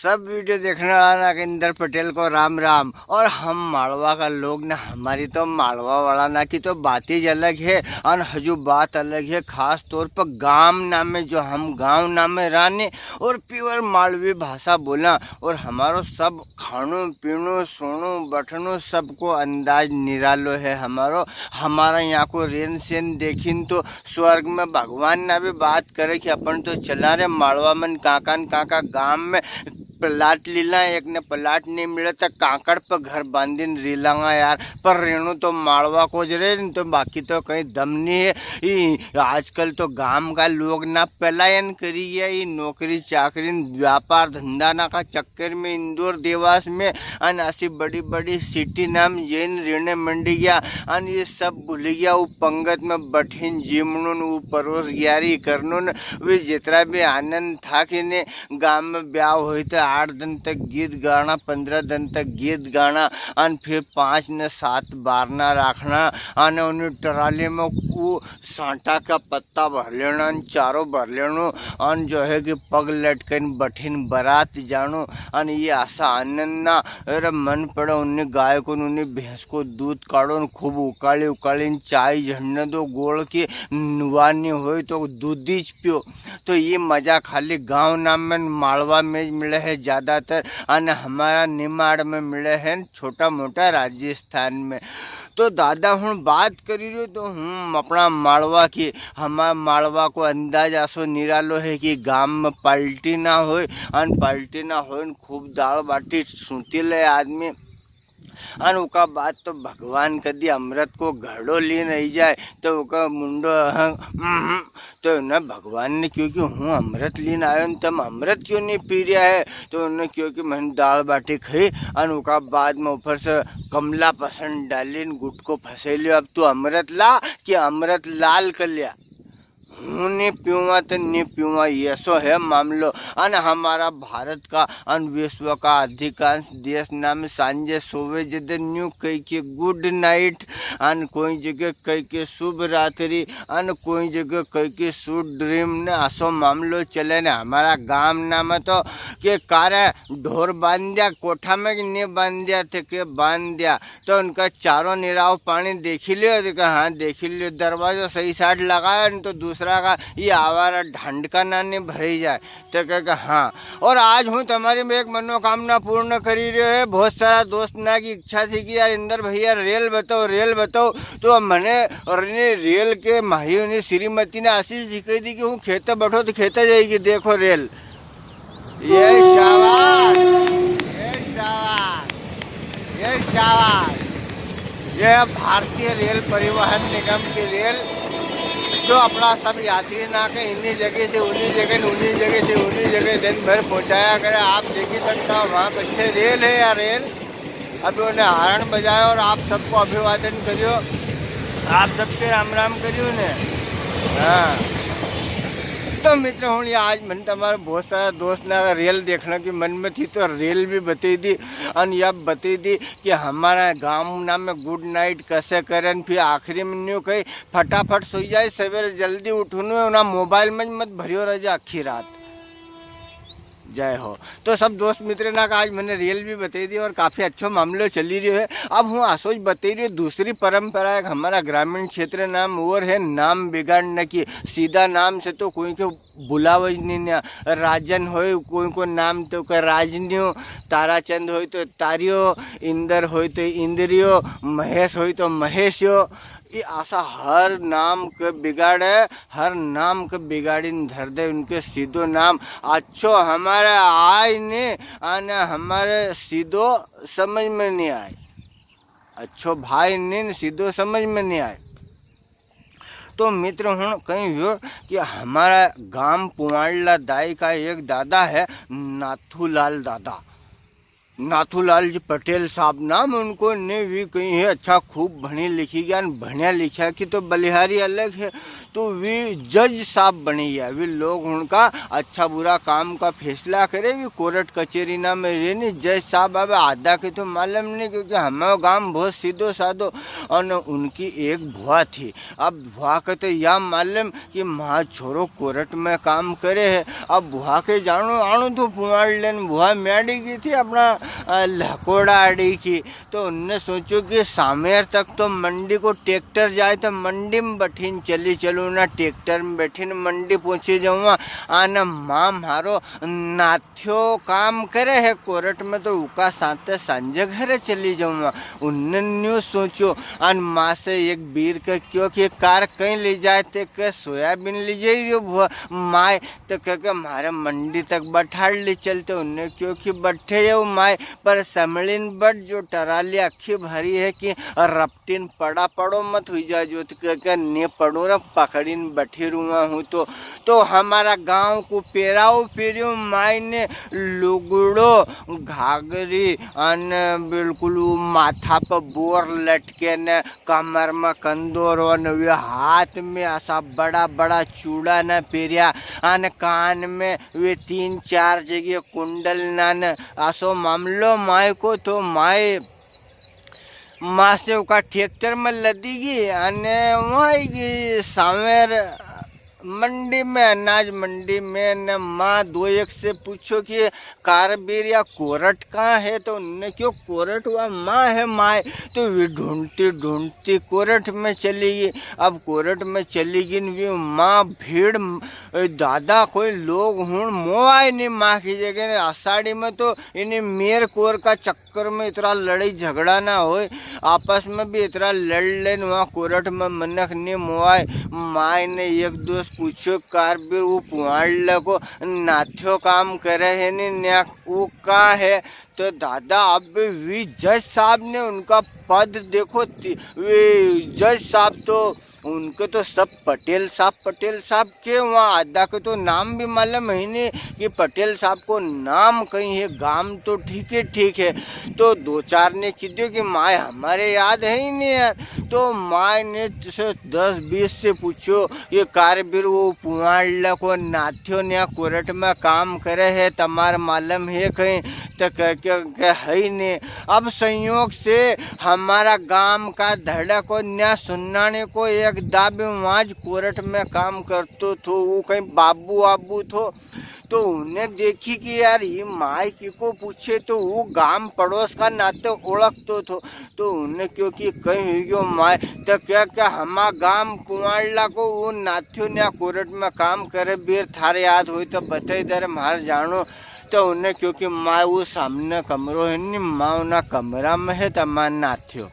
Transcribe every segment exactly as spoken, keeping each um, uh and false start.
सब वीडियो देखने वाला ना के इंदर पटेल को राम राम। और हम मालवा का लोग ना, हमारी तो मालवा वाला ना की तो बात ही अलग है। अन हजू बात अलग है, खास तौर पर गांव ना में, जो हम गांव ना में राने और प्योर मालवी भाषा बोला। और हमारो सब खानो पीनो, सोनो बठनो, सबको अंदाज निरालो है हमारो। हमारा यहाँ को रेन सेन देखिन तो स्वर्ग में भगवान ना भी बात करे कि अपन तो चला रे मालवा मन, काका न काका गांव में प्लाट लीला, एक ने प्लाट नहीं मिले तो कांकड़ पर घर बांधीन रीलांगा यार। पर रेणु तो मालवा को ज रे, न तो बाकी तो कहीं दम नहीं है। ई आजकल तो गांव का लोग ना पलायन करी गया, ई नौकरी चाकरी न व्यापार धंधा ना का चक्कर में इंदौर देवास में अन ऐसी बड़ी बड़ी सिटी नाम येन रेने मंडी गया। अन ये सब भूल गया, वो पंगत में बठीन जीमणु न, वो परोस ग्यारी करनु न, वे जितना भी आनंद था कि ने गांव में ब्याव होई तो आठ दिन तक गीत गाना, पन्द्रह दिन तक गीत गाना, अन फिर पाँच ने सात बारना राखना, अन उन्हें टराली में वो सांटा का पत्ता भर लेना, अन चारो भर लेनो, अन जो है कि पग लटकन बठीन बारात जानो, अन ये आसा आनंद ना। अरे मन पड़े उन्हें गाय को, उन्हें भैंस को दूध काढ़ो न, खूब उकाली उकाली न चाय झड़ने दो, गोल की नुवानी होई तो दूधी ज पियो। तो ये मजा खाली गांव ना में, मालवा में ज मिले है ज्यादातर, अन हमारा निमाड़ में मिले है, छोटा मोटा राजस्थान में। तो दादा हूँ बात करी रह्यो तो हूँ अपना मालवा की, हमारा मालवा को अंदाज असो निरालो है कि गांव में पार्टी ना होय, अन पार्टी ना होय न खूब दाल बाटी सूती ले आदमी। अन उका बाद तो भगवान कदी अमृत को घड़ो लीन आई जाए तो उका मुंडो, हम्म, तो उन्हें भगवान ने क्यों कि हूँ अमृत लीन आयो न, तम अमृत क्यों नहीं पी रहा है? तो उन्हें क्यों कि मैंने दाल बाटी खाई, अन उका बाद में ऊपर से कमला पसंद डाली न गुटको फंसे लियो। अब तू अमृत ला कि अमृत लाल कर लिया? हूँ नी पीवा तो नी पीवा, ऐसो है मामलो। अन हमारा भारत का अन विश्व का अधिकांश देश ना में सांझे सोवे जदे न्यू कही के गुड नाइट, अन कोई जगह कही के शुभ रात्रि, अन कोई जगह कही के स्वीट ड्रीम ने असो मामलो चले ने। हमारा गाम ना में तो के कारे ढोर बांध दिया कोठा में कि नी बांध दिया, थे के बांध दिया। तो उनका चारों निराव पानी देखी लियो, तो कहा, "हाँ, देखी लियो, दरवाजो सही साइड लगायो, नहीं तो दूसरा का ये आवारा ढंड का ना नहीं भरी जाए।" तो कहे, "हाँ।" और आज हूँ तुम्हारी में एक मनोकामना पूर्ण करी रह्यो है। बहुत सारा दोस्त ना की इच्छा थी कि यार इंदर भैया रेल बताओ, रेल बताओ। तो अब मैंने और इन्हें रेल के माही उन्हें श्रीमती ने आशीष जी कही दी कि हूँ खेते बैठो तो खेते जाएगी, देखो रेल। ये शाबाश, ये शाबाश, ये शाबाश। ये भारतीय रेल परिवहन निगम की रेल, जो अपना सब यात्री ना के इन्हीं जगह से उन्हीं जगह, उन्हीं जगह से उन्हीं जगह दिन भर पहुंचाया करे। आप देख ही सकता हो, वहाँ पीछे रेल है या रेल। अभी उन्हें हारण बजाया और आप सबको अभिवादन करियो, आप सबके राम राम करियो ने। हाँ, तो मित्र हुण, आज मन तमारे बहुत सारा दोस्त ना रेल देखने की मन में थी, तो रेल भी बतई दी। अन या बतई दी कि हमारा गांव ना में गुड नाइट कैसे करन, फिर आखिरी में न्यू कही, "फटाफट सोई जाए, सवेरे जल्दी उठनो है, ना मोबाइल में मत भरियो रह जा आखी रात।" जय हो। तो सब दोस्त मित्र ना का आज मैंने रेल भी बतई दी और काफी अच्छो मामलो चली रह्यो है। अब हूँ असो ज बतई रह्यो, दूसरी परंपरा एक हमारा ग्रामीण क्षेत्र नाम और है, नाम बिगाड़ने की। सीधा नाम से तो कोई के बुलावे ज नहीं ना। राजन होय, कोई को नाम तो के राजन्यो, ताराचंद होय तो तारियो, इंदर होय तो इंद्रियो, महेश होय तो महेश्यो। ये आसा हर नाम के बिगाड़े, हर नाम के बिगाड़ीन धर दे। उनके सीधो नाम अच्छो हमारे आय ने, अने हमारे सीधो समझ में नहीं आए। अच्छो भाई ने, ने सीधो समझ में नहीं आए। तो मित्र हुण कहीं हुयो कि हमारा गांव पुवाड़ला दाई का एक दादा है, नाथूलाल दादा। नाथूलाल जी पटेल साहब नाम उनको ने, वी कई है अच्छा खूब भणी लिखी गया, न भण्या लिख्या की तो बलिहारी अलग है। तो वी जज साहब बनी गया, वी लोग उनका अच्छा बुरा काम का फैसला करे, वी कोर्ट कचेरी ना में रे नी। जज साहब अब आधा के तो मालूम नी, क्योंकि हमारो गाम बहुत सीधो साधो, अन उनकी एक भुआ थी। अब भुआ के तो या मालूम कि म्हारो छोरो कोर्ट में काम करे है। अब भुआ के जाणो आणो तो पुआड़ लेन, भुआ म्याड़ी गई थी अपना, अ, लकोड़ा आड़ी की। तो उनने सोचो कि सामेर तक तो मंडी को ट्रैक्टर जाए, तो मंडी में बैठीन चली चलूँ ना, ट्रैक्टर में बैठीन मंडी पहुँची जाऊँगा। अन माँ म्हारो नाथ्यो काम करे है कोर्ट में, तो उका साथे सांझे घरे चली जाऊँगा। उनने न्यू सोचो, अन माँ से एक बीर के क्यो कि कार कई ले जाए, ते के सोयाबीन ले जाइयो भुआ माय, तो कह के म्हारे मंडी तक बैठाड़ ले चलते। उनने क्यो कि बैठे जाओ माय, पर संभलीन बैठ जो, टराली अखी भरी है कि रपटीन पड़ा पड़ो मत हुई जा जो, तो कह के नी पड़ू रे, पकड़ीन बैठी रुआ हूँ तो। तो हमारा गांव को पेराव पेरियो माय ने, लुगड़ो, घाघरी, अन बिल्कुल वो माथा पे बोर लटके ने, कमर में कंदोरो न, वे हाथ में असा बड़ा बड़ा चूड़ा न पेरिया, अन कान में वे तीन चार जगह कुंडल ना न। असो मामलो माय को तो माय माँ से उका ट्रैक्टर में लदी गई, अने वहाँ की सावेर मंडी में, अनाज मंडी में, ने माँ दो एक से पूछो कि कारबीर या कोरट कहाँ है, तो उनने क्यो कोरट हुआ माँ है माय। तो वे ढूंढती ढूंढती कोरट में चली गई। अब कोरट में चली गई न वे माँ भीड़, ए, दादा कोई लोग हुण मोवाय नी माँ की जगह ने। अषाढ़ी में तो इन्हें मेर कोर का चक्कर में इतरा लड़ाई झगड़ा ना होए, आपस में भी इतरा लड़ लेन वहाँ कोरट में मनख नी मोवाय। माय ने एक दोस्त पूछो, कारबीर वो पुआड़ को नाथ्यो काम करे है नी न्या, वो कहाँ है? तो दादा अब वी जज साहब ने उनका पद देखो, ती-, वे जज साहब तो उनके तो सब पटेल साहब, पटेल साहब के वहाँ आधा के तो नाम भी मालूम है नी कि पटेल साहब को नाम कई है, गाम तो ठीक ही ठीक है। तो दो चार ने की दियो कि माय हमारे याद है ही नी यार। तो माय ने से दस बीस से पूछो, ये कारबीर वो पुआड़ को नाथ्यो न्या कोरट में काम करे है, तमार मालूम है कई? तो कह के, के है ही नी। अब संयोग से हमारा गाम का धड़ा को न्या सुनाने को एक दाबे वाज कोरट में काम करतो थो, वो कई बाबू आबू थो। तो उन्हें देखी कि यार ये माय की को पूछे तो वो गाम पड़ोस का नाते ओळखतो थो। तो उन्हें क्यो कि कई हुई गयो माय, तो क्या क्या हमा गाम कुंवारला को वो नाथ्यो न्या कोरट में काम करे बीर, थारे याद होई तो बताई दे रे, म्हार जानो। तो उन्हें क्यो कि माय वो सामने कमरो है नी, माँ उना कमरा में है, तो माँ नाथ्यो।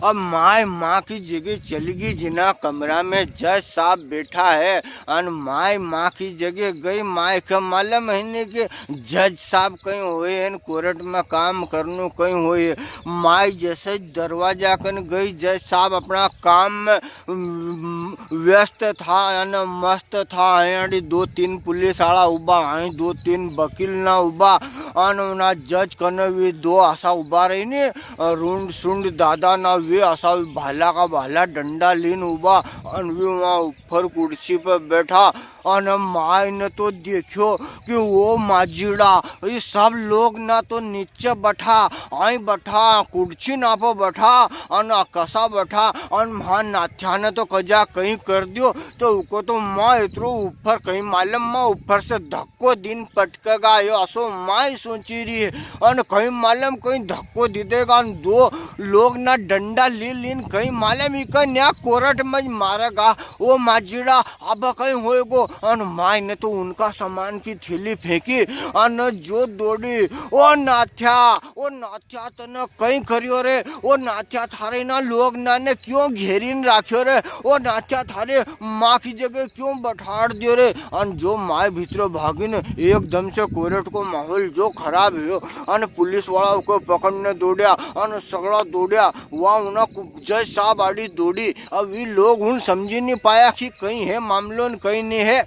अब माय माँ की जगह चली गई, जिना कमरा में जज साहब बैठा है, अन माय माँ की जगह गई। माय के मालूम है नी कि जज साहब कई होए है, कोरट में काम करनो कई होए। माय जैसे दरवाजा कन गई, जज साहब अपना काम में, उम, व्यस्त था अन मस्त था। अयाड़ी दो तीन पुलिस आला उबा, आई दो तीन वकील ना उबा, अन उना जज कने वे दो असा उबा रही ने, रूंड सुंड दादा ना वे असा भाला का भाला डंडा लीन उबा, अन वे वहाँ ऊपर कुर्सी पे बैठा। अन माय ने तो देख्यो कि वो माजीड़ा, ये सब लोग ना तो नीचे बैठा, आई बैठा, कुर्सी ना पे बैठा, अन कसा बैठा, अन म्हार नाथ्या ने तो कजा कई कर दियो, तो उको तो माय इतरो ऊपर कई मालूम, माँ ऊपर से धक्को दीन पटकेगा, यो असो माय सोची रही है। अन कई मालूम कई धक्को दे देगा, अन दो लोग ना डंडा ले लीन कई मालूम इका न्या कोरट में मारेगा। ओ माजीड़ा, अब कई होएगो? अन माय ने तो उनका सामान की थैली फेंकी, अन जो दौड़ी, ओ नाथ्या, ओ नाथ्या, तने कई करियो रे? ओ नाथ्या, थारे ना लोग ना ने क्यों घेरीन राख्यो रे? ओ नाथ्या, थारे माँ की जगह क्यों बैठाड़ दियो रे? अन जो माय भीतरे भागी ने एकदम से कोरट को माहौल जो खराब हुयो, अन पुलिस वाला उको पकड़ने दौड़्या, अन सगळा दौड़्या, वहाँ उना कु-, जज साहब आड़ी दौड़ी। अब वी लोग हुण समझी नी पाया कि कई है मामलो न कई नी है।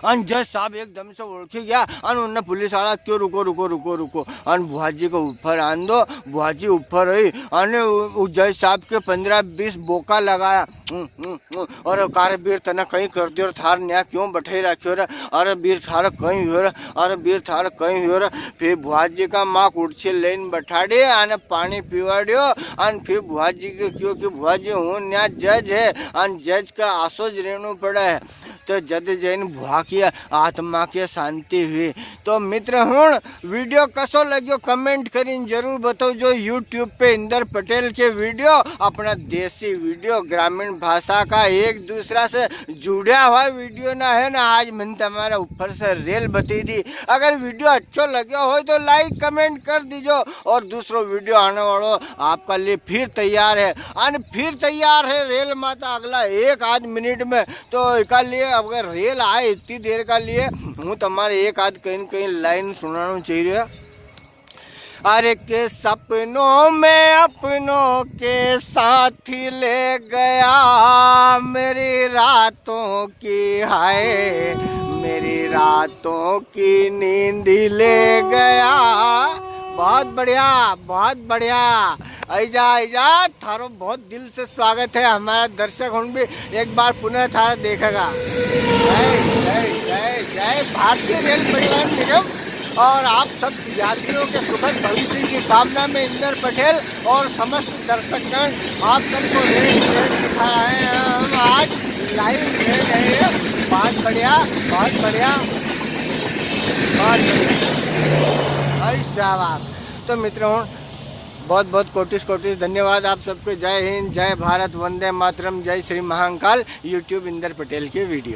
अन जज साहब एकदम से ओळखी गया, अन उनने पुलिस वाला क्यो, "रुको, रुको, रुको, रुको, अन भुआजी को ऊपर आन दो।" भुआजी ऊपर आई, अने उ, उ जज साहब के पन्द्रह बीस बोका लगाया। हम्म, हम्म, हम्म। "अरे का रे बीर, तने कई कर दियो रे, थार न्या क्यों बठाई राख्यो रे? अरे बीर, थारे कई हुयो रे? अरे बीर, थारे कई हुयो रे?" फिर भुआजी का माँ कुर्सी लेन बठाड़े, अने पानी पिवाड़ियो, अन फिर भुआजी के क्यो कि भुआजी, हूँ न्या जज है, अन जज का आसो ज रेणु पड़े है। तो जद जैन भुआ की आत्मा के शांति हुई। तो मित्र हुण, video कसो लग्यो, comment करीन जरूर बताओ। जो YouTube पे इंदर पटेल के video, अपना देसी video, ग्रामीण भाषा का, एक दूसरा से जुड़ा हुआ video ना है ना। आज मैंने तुम्हारे ऊपर से रेल बती दी। अगर video अच्छो लग्यो हो तो like comment कर दीजो, और दूसरो video आने वालो आपका लिए फिर तैयार है। अन फिर तैयार है रेल माता अगला एक आध मिनट में। तो इका लिए अगर रेल आए इतनी देर का लिए हूँ तुम्हारे एक आध कहीं न कहीं line सुनाना चाहिए। अरे के सपनों में अपनों के साथ ही ले गया, मेरी रातों की, हाय, मेरी रातों की नींद ही ले गया। बहुत बढ़िया, बहुत बढ़िया। ऐजा, ऐजा, थारो बहुत दिल से स्वागत है। हमारा दर्शक हुण भी एक बार पुनः थारा देखेगा। जय, जय, जय, जय भारतीय रेल परिवहन निगम और आप सब यात्रियों के सुखद भविष्य की कामना में इंदर पटेल और समस्त दर्शकगण आप सबको रेल ट्रेन दिखा रहे हैं। हम आज live train है ये। बहुत बढ़िया, बहुत बढ़िया, बहुत बढ़िया। भाई शाबाश। तो मित्र हुण, बहुत बहुत कोटिस कोटिस धन्यवाद आप सबको। जय हिंद, जय भारत, वंदे मातरम, जय श्री महाकाल। YouTube इंदर पटेल के video।